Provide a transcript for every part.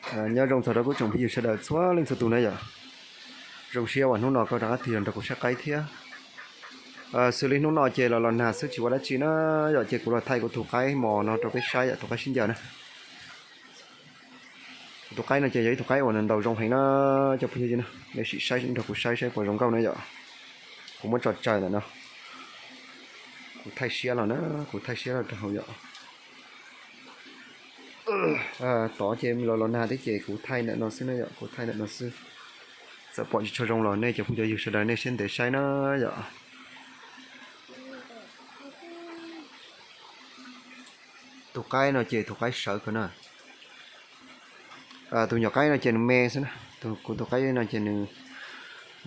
Nyob zoo txog rau kuv tsoom phooj ywg sawv daws txhua leej txhua tus na yom. Zoo siab uas hnub no koj rov qab tig los nrog kuv saib qaib thiab. Xws li hnub no ces los los nag xwb tsis ua dab tsi na yom, ces kuv los thaij kuv tus qaib mos no rau peb saib yom, tus qaib sib ncaws na. Kuv tus qaib no ces yog ib tug qaib uas nws ntaus zoo heev na, cov phooj ywg na, nej sim saib nrog kuv saib saib puas zoo nkauj na yom. Kuv muab tso tsaws ntawm no. Kuv thaij siab los na, kuv thaij siab los rau hauv yom. Tod ces los los nag thiab ces kuv thaij ntawm no xwb na yom, kuv thaij ntawm no xwb. Txawm pom tsis tshua zoo los nej cov phooj cov ywg sawv daws nej siab ntev saib na yom. Tus qaib no ces tus qaib sawv kawg na. Tus nyuam qaib no ces nws me xwb na. Kuv tus qaib no ces nws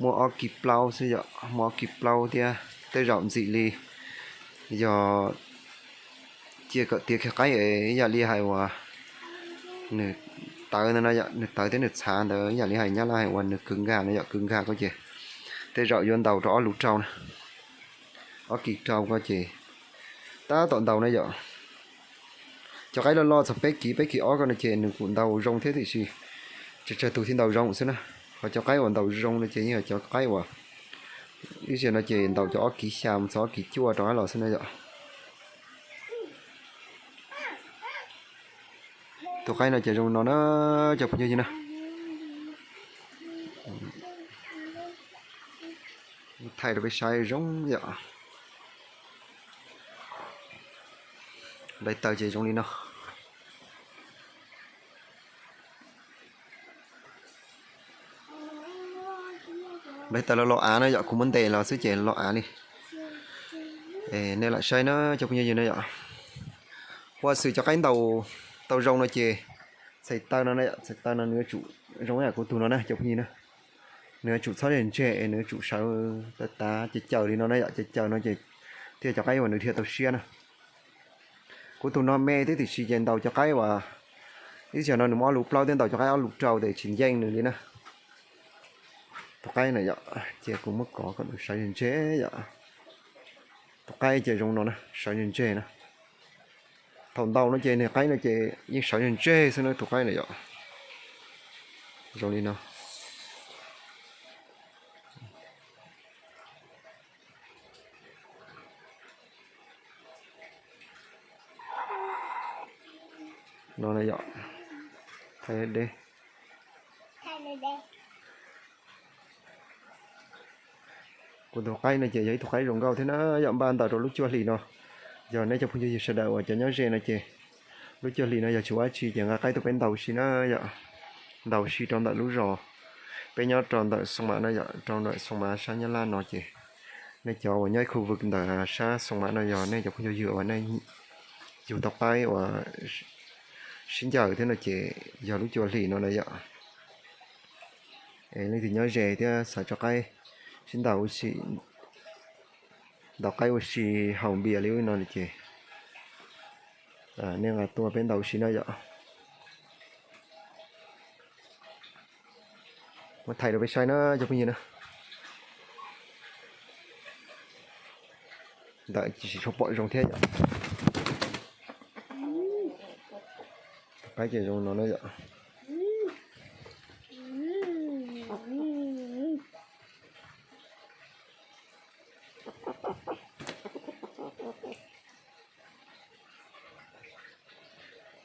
muaj ob kis plaub xwb yom, muaj ob kis plaub thiab. Tej zaum ntxim li yog cia kom tiav kiag qaib es ib yam li hais uas nws tawv ntawd no yom, nws tawv thiab nws txhav ntawd ib yam li hais Nyab Laj hais uas nws kwv nkag no yom, kwv nkag ko ces tej zaum yuav ntaus rau ob lub rau na. Ob kis rau ko ces tab tom ntaus na yom. Cov qaib loj loj txog peb kis peb kis ob ko no ces nws kuj ntaus zoo thiab tiam sis tsawg tsawg tus thiaj ntaus zoo xwb na. Ho cov qaib uas ntaus zoo no ces yeej yog cov qaib uas ib zaug no ces ntaus cov ob kis xya mus txog ob kis cuaj rov qab los xwb na yom. Tus qaib no ces zoo no na cov phooj ywg na. Thaij rau peb saib zoo yom. Nplai taws ces zoo li no. Nplai taws los los av na yom, kuv muab ntes los xwb ces los av li. Nej lam saib na cov phooj ywg na yom. Ua xwm cov qaib ntaus tau zoo no ces txhais taw no na yom, txhais taw no nws yuav tsum zoo ib yam kuv tus no na cov phooj ywg na. Nws yuav tsum txhob ntseg ntseg es nws yuav tsum sawv tav tav caws caws li no na yom, caws caws no ces thiaj cov qaib uas nws dhia tau siab na. Kuv tus no me thiab tiam sis ces ntaus cov qaib uas ib zaug no nws muaj ob lub plaub thiab ntaus cov qaib ob lub rau ces tsis nceej nws li na. Tus qaib na yom, ces kuv muab kov kom nws sawv ntseg ntseg yom. Tus qaib ces zoo no na, sawv ntseg ntseg na. Thaum ntaus no ces nws qaib no ces yeej sawv ntseg ntseg xwb na tus qaib na yom. Zoo li no. No na yom, thaij deb. Kuv tus qaib no ces yog ib tug qaib zoo nkauj thiab na yom, npaj ntawm rau lub cuaj hlis no. Yog nej cov phooj ywg sawv daws uas cov nyob ze no ces lub cuaj hlis no yog tsis ua dab tsi ces nqa qaib tuaj peb ntaus si na yom. Ntaus si rau ntawm lub zos, peb nyob rau ntawm Xoo Mav no yom, rau ntawm Xoo Mav sab Nyab Laj no ces nej cov uas nyob ib khu vwm ntawm sab Xoo Mav no yog nej cov phooj ywg uas nej yug tau qaib uas sib ncaws thiab no ces yog lub cuaj hlis no na yom. Es leej twg nyob ze thiab xav tso qaib sib ntaus ua si, ntaus qaib ua si haus npias li ub no ces nej nqa tuaj peb ntaus ua si na yom. Muab thaij rau peb saib na cov phooj ywg na. Ntawm tsis tshua pom zoo thiab yom. Qaib ces zoo no na yom.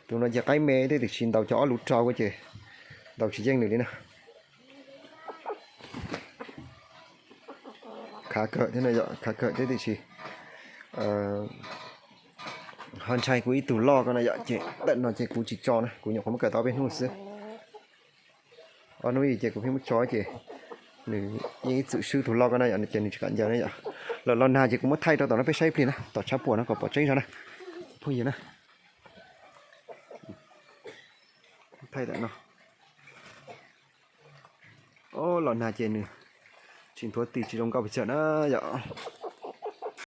Tus no ces qaib me thiab tiam sis ntaus cov ob lub rau ko ces ntaus tsis yeej nws li na. Khav kawg thiab no yom, khav kawg thiab tiam sis ho ntshai kuv ib tug loj ko na yom, ces ntawm no ces kuv tsis tso na, kuv nyuam qhuav muab kawm tau ob peb hnub xwb. Ob hnub ib ces kuv pheej muab tso ces nws yeej ib txwm swb tus loj ko na yom, ces nws tsis kam ncaws na yom. Lawm los nag ces kuv muab thaij rau tom no peb saib ib pliag na, tom tshab puam no kom pom tseeb zog na phooj ywg na. Thaij tam no. Los nag ces nws tsis nthuav tis tsis zoo nkauj pes tsawg na yom.